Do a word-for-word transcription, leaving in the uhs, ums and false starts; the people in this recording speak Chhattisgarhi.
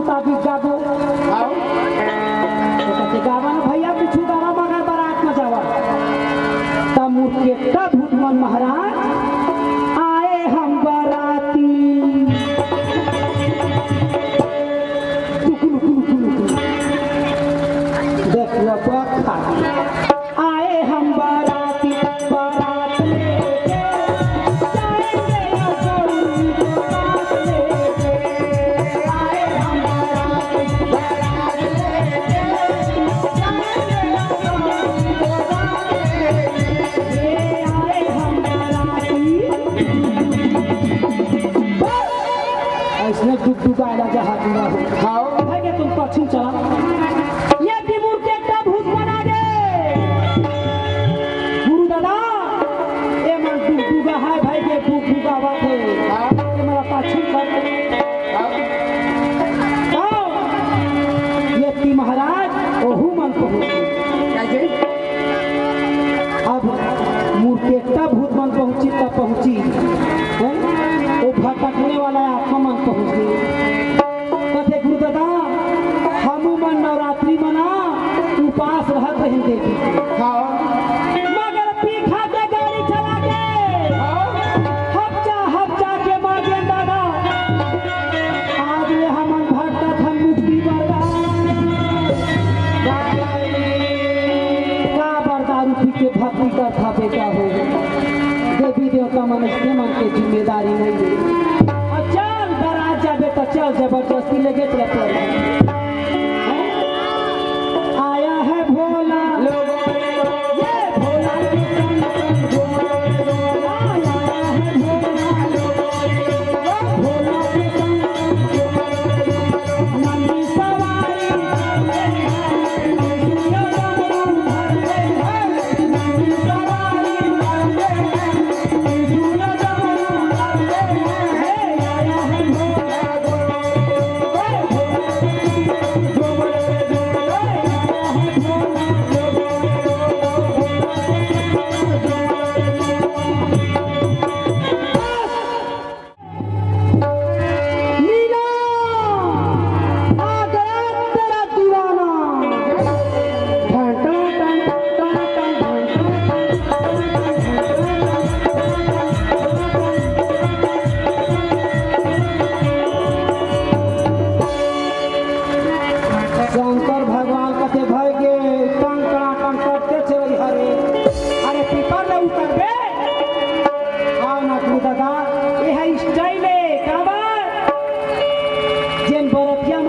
ताबी जाबो। आओ। तो कथे, "गावन भैया, कुछ गावा मगर बारात में जावा।" तब मुरकेट्टा भूत मन महाराज, "आए हम बाराती।" टुकुलु, कुलु, कुलु, कुलु। देख लो, बक खा गया। आए हम बाराती, बारात लेके जाएंगे ना गौरी को साथ लेके। आए हम बाराती, बारात लेके जाएंगे ना गौरी को साथ लेके। ये आए हम बाराती। अइसने डुगडुगाए ला जहाँ दिया हो। हाँ। भाई के तुम पश्चिम चला। ये तिमुर के एकटा भूत बना दे। गुरु दादा, ए मन डुगडुगा है भाई के, डुगडुगा बात है। हाँ। ए मन पश्चिम कर। हाँ। हाँ। ये ती महाराज, ओहू मन पहुँच। क्या जी? अब मुरकेट्टा भूत मन पहुंची त पहुंची, हैं? वो भटकने वाला आत्मा मन पहुंची। कथे, "गुरुदादा, हमू मन नवरात्रि मना उपास रहत रहिन देवी।" हाँ। मगर पीखा के गाड़ी चला के, हाँ। हफ्चा, हफ्चा के मांगेन दादा। आज ले हमन भटकत हन मुक्ति बर। का बर दारू पी के भक्ति करथा बेटा हो? देवी देवता मन अइसने मन के जिम्मेदारी नहीं ले। अब चल, बारात जाबे त चल, जबरदस्ती लेगे चल। आया है भोला। ये भोला के संग संग झूमर झूमर। आया है भोला। भोला के संग संग झूमर झूमर। नंदी सवारी कर ले है, त्रिशूल डमरू धर ले है। नंदी सवारी कर ले है, त्रिशूल डमरू धर ले है। हे आया है भोला। शंकर भगवान कथे भय के टन टनाटन करते चलई हरे। अरे पीपर ले उतरबे। आओ ना गुरु दादा, ये है style है, काबर? जेन बरतिया